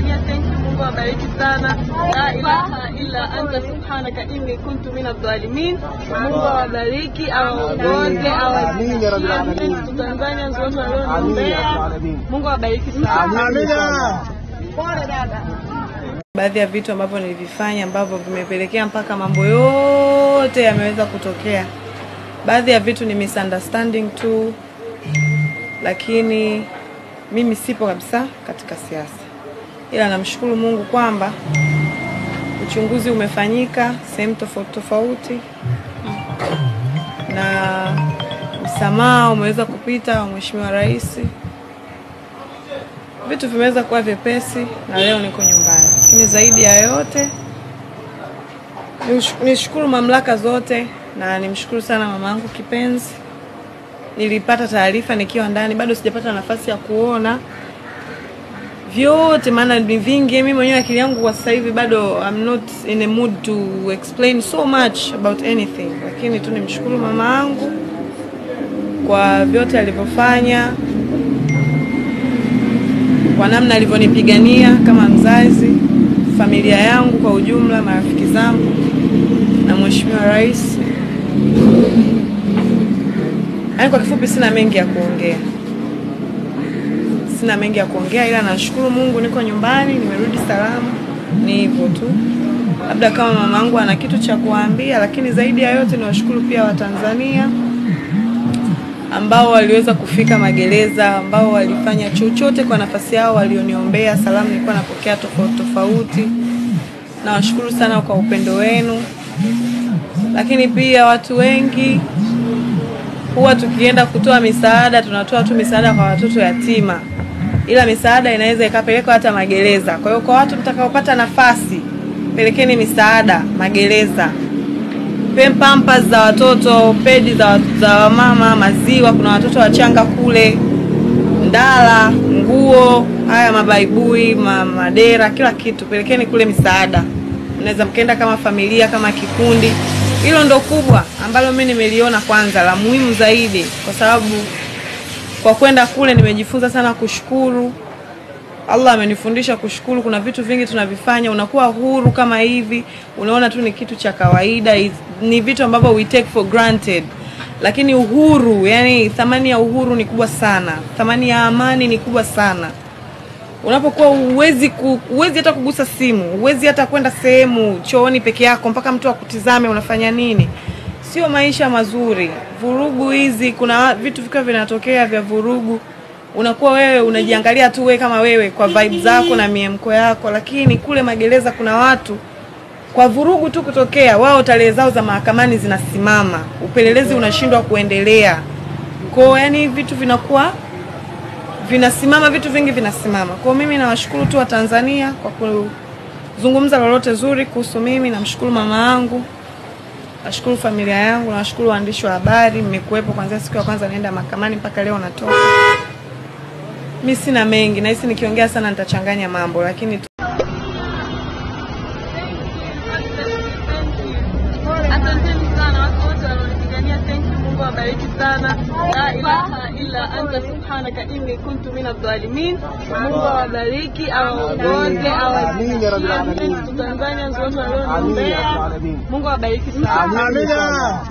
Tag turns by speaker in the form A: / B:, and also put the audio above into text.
A: walionipigania, thank you. Mungu awabariki sana. La ilaha illa anta subhanaka inni kuntu minadh-dhalimin. Mungu awabariki, awaongoze, awabariki Tanzania wote walioniombea. Mungu awabariki sana.
B: Amina.
A: Pole dada.
C: Baadhi ya vitu ambavyo nilivifanya ambavyo vimepelekea mpaka mambo yote yameweza kutokea. Baadhi ya vitu ni misunderstanding tu, lakini mimi sipo kabisa katika siasa. Ila namshukuru Mungu kwamba uchunguzi umefanyika sehemu tofauti tofauti na msamaha umeweza kupita wa Mheshimiwa Rais. Vitu vimeweza kuwa vyepesi na leo niko nyumbani. Lakini zaidi ya yote nishukuru mamlaka zote na nimshukuru sana mamangu kipenzi. Nilipata taarifa nikiwa ndani, bado sijapata nafasi ya kuona vyote maana ni vingi. Mimi mwenyewe akili yangu kwa sasa hivi bado I'm not in a mood to explain so much about anything. Lakini tu nimshukuru mamangu kwa vyote alivyofanya, kwa namna alivyonipigania kama mzazi, familia yangu kwa ujumla, marafiki zangu na Mheshimiwa Rais. Yaani kwa kifupi sina mengi ya kuongea. Sina mengi ya kuongea ila nashukuru Mungu niko nyumbani, nimerudi salama. Ni hivyo tu. Labda kama mamangu ana kitu cha kuambia, lakini zaidi ya yote niwashukuru pia Watanzania ambao waliweza kufika magereza, ambao walifanya chochote kwa nafasi yao, walioniombea. Salamu nilikuwa napokea tofauti tofauti. Nawashukuru sana kwa upendo wenu. Lakini pia watu wengi huwa tukienda kutoa misaada, tunatoa tu misaada kwa watoto yatima, ila misaada inaweza ikapelekwa hata magereza. Kwa hiyo kwa watu mtakaopata nafasi, pelekeni misaada magereza. Pampers za watoto, pedi za mama, maziwa, kuna watoto wachanga kule, ndala, nguo, haya mabaibui, madera, kila kitu pelekeni kule misaada. Mnaweza mkaenda kama familia, kama kikundi. Hilo ndo kubwa ambalo mimi nimeliona kwanza la muhimu zaidi, kwa sababu kwa kwenda kule nimejifunza sana kushukuru. Allah amenifundisha kushukuru. Kuna vitu vingi tunavifanya, unakuwa huru kama hivi, unaona tu ni kitu cha kawaida, ni vitu ambavyo we take for granted. Lakini uhuru, yani thamani ya uhuru ni kubwa sana. Thamani ya amani ni kubwa sana. Unapokuwa huwezi hata kugusa simu, huwezi hata kwenda sehemu chooni peke yako mpaka mtu akutizame unafanya nini. Sio maisha mazuri. Vurugu hizi, kuna vitu vikiwa vinatokea vya vurugu, unakuwa wewe unajiangalia tu wewe kama wewe kwa vibe zako na miemko yako, lakini kule magereza kuna watu kwa vurugu tu kutokea, wao tarehe zao za mahakamani zinasimama, upelelezi unashindwa kuendelea. Kwa yani vitu vinakuwa vinasimama, vitu vingi vinasimama. Kwa mimi nawashukuru tu wa Tanzania kwa kuzungumza lolote zuri kuhusu mimi. Namshukuru mama yangu, nashukuru familia yangu, nashukuru waandishi wa habari, mmekuwepo kuanzia siku ya kwanza naenda mahakamani mpaka leo natoka. Mimi sina mengi, nahisi nikiongea sana nitachanganya mambo, lakini
A: Asanteni sana watu wote walionipigania, thank you. Mungu awabariki sana. La ilaha illa anta subhanaka inni kuntu minadh-dhalimin. Mungu awabariki, awaongoze, awabariki Tanzania wote walioniombea. Mungu awabariki sana.
B: Amina.